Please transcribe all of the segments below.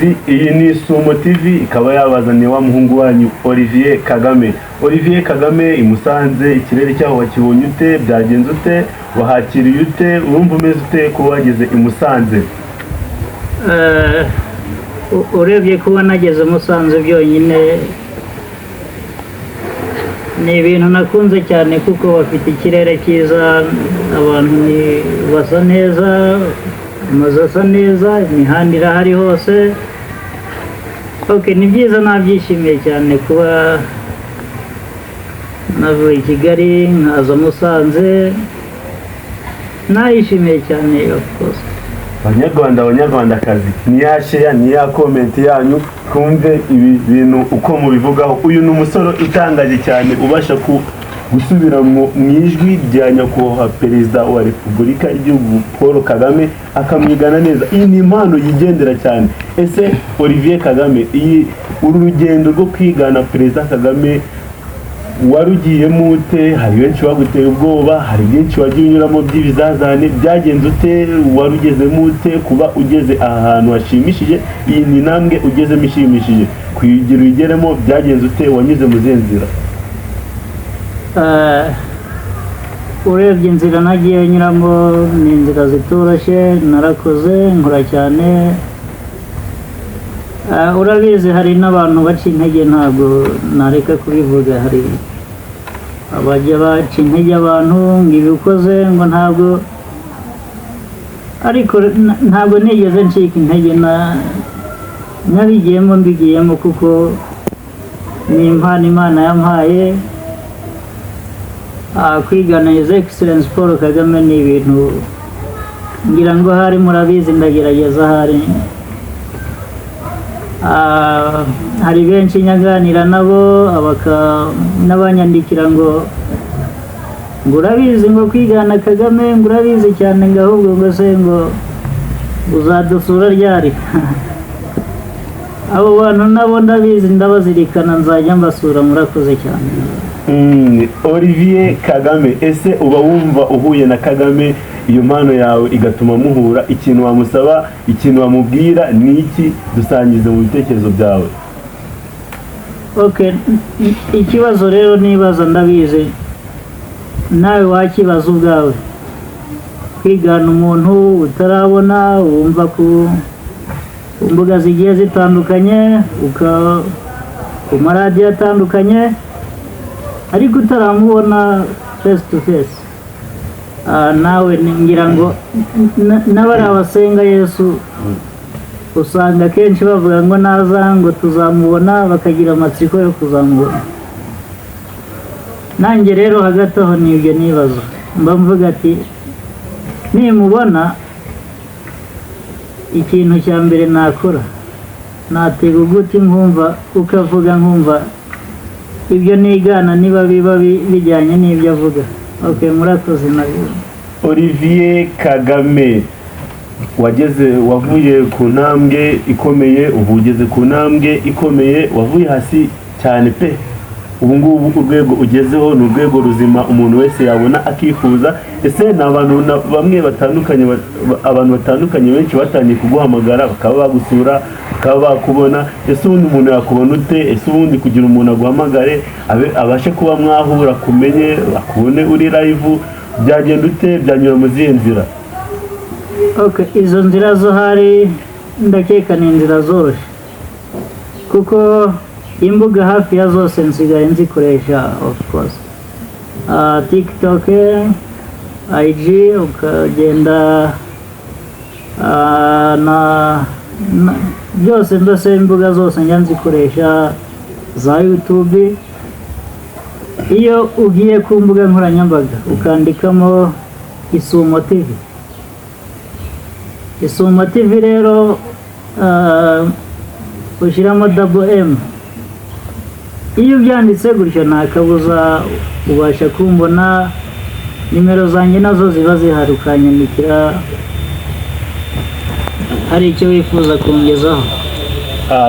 Iyi ni Isumo TV, ikaba yabazaniye wa muhungu wanyu Olivier Kagame. Olivier Kagame, i Musanze ikirere cyaho wakibonye ute? Byagenze ute? Wahakiriye ute? Urumva umeze ute kuba wageze i Musanze? Urebye kuba nageze Musanze byonyine ni ibintu nakunze cyane, kuko bafite ikirere cyiza, abantu ni basa neza, amazu asa neza, imihanda irahari hose. Okay, ni byiza, nabyishimiye cyane kuba navuye i Kigali nkaza Musanze, nayishimiye cyane, of course. Banyarwanda, Banyarwandakazi, ni ya share, ni ya comment yanyu, twumve ibi bintu uko mubivugaho. Uyu ni umusore utangaje cyane, ubasha gusubira mu ijwi rya Nyakubahwa Perezida wa Repubulika y'igihugu Paul Kagame, akamwigana neza. Iyi ni impano yigendera cyane. Ese Olivier Kagame, iyi uru rugendo rwo kwigana Perezida Kagame warugiyemo ute? Hari benshi baguteye ubwoba, hari byinshi wagiye unyuramo by'ibizazane. Byagenze ute? Warugezemo ute kuba ugeze aha hantu hashimishije? Iyi ni intambwe ugezemo ishimishije. Kuyigira uyigeremo byagenze ute? Wanyuze mu zihe nzira? Urebye inzira nagiye nyuramo ni inzira zitoroshye. Narakoze, nkora cyane. Urabizi, hari n'abantu baca intege, ntabwo nareka kubivuga. Hari abajya baca intege abantu ngo ibi ukoze ngo ntabwo, ariko ntabwo nigeze ncika intege. Na nabigiyemo, mbigiyemo kuko ni impano Imana yampaye. Kwigana His Excellence Paul Kagame ni ibintu ngira ngo hari murabizi, ndagerageza. Hari benshi nyaganira nabo, n'abanyandikira ngo urabizi, ngo kwigana Kagame ngo urabizi cyane, ngo ahubwo ngo se ngo uzadusura ryari? Abo bantu nabo ndabizi, ndabazirikana, nzajya mbasura. Murakoze cyane. Olivier Kagame, ese uba wumva uhuye na Kagame, iyo mpano yawe igatuma muhura, ikintu wamusaba, ikintu wamubwira ni iki? Dusangize mu bitekerezo byawe. Okay, ikibazo rero nibaza, ndabizi nawe wakibaza ubwawe. Kwigana umuntu utarabona, wumva ku mbuga zigiye zitandukanye, ku maradiyo atandukanye, ariko utaramubona face to face. Nawe ngira ngo n'abari abasenga Yesu usanga akenshi bavuga ngo naza ngo tuzamubona, bakagira amatsiko yo kuzamubona. Nanjye rero hagati aho nibyo nibaza, mba mvuga ati nimubona ikintu cya mbere nakora natega ugutwi nkumva ukavuga, nkumva ibyo nigana niba biba bijyanye n'ibyo avuga. Okay, murakoze nabyo. Olivier Kagame, wageze, wavuye ku ntambwe ikomeye, ubu ugeze ku ntambwe ikomeye. Wavuye hasi cyane pe. Ubu ngubu urwego ugezeho ni urwego ruzima umuntu wese yabona akifuza. Ese ni abantu bamwe batandukanye, abantu batandukanye benshi batangiye kuguhamagara, bakaba bagusura, bakaba bakubona. Ese ubundi umuntu yakubona ute? Ese ubundi kugira umuntu aguhamagare, abashe kuba mwahura, kumenye, akubone uri live, byagenda ute? Byanyura mu zihe nzira? Okay, izo nzira zo hari ndakeka ni inzira zoroshye, kuko imbuga hafi ya zose nsigaye nzikoresha, of course. TikTok, IG, ukagenda na byose mbese, imbuga zose njya nzikoresha, za YouTube. Iyo ugiye ku mbuga nkoranyambaga ukandikamo Isumo TV, Isumo TV rero ushyiramo double M. Iyo ubyanditse gutyo nta kabuza ubasha kumbona. Nimero zanjye nazo ziba zihari, ukanyandikira hari icyo wifuza kungezaho.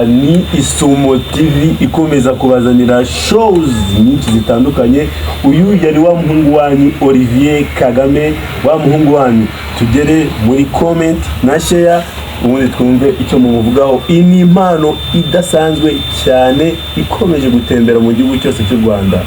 Ni Isumo TV ikomeza kubazanira shows nyinshi zitandukanye. Uyu yari wa muhungu wanyu Olivier Kagame, wa muhungu wanyu. Tugere muri comment na share. Ubundi twumve icyo mumuvugaho. Iyi ni impano idasanzwe cyane ikomeje gutembera mu gihugu cyose cy'u Rwanda.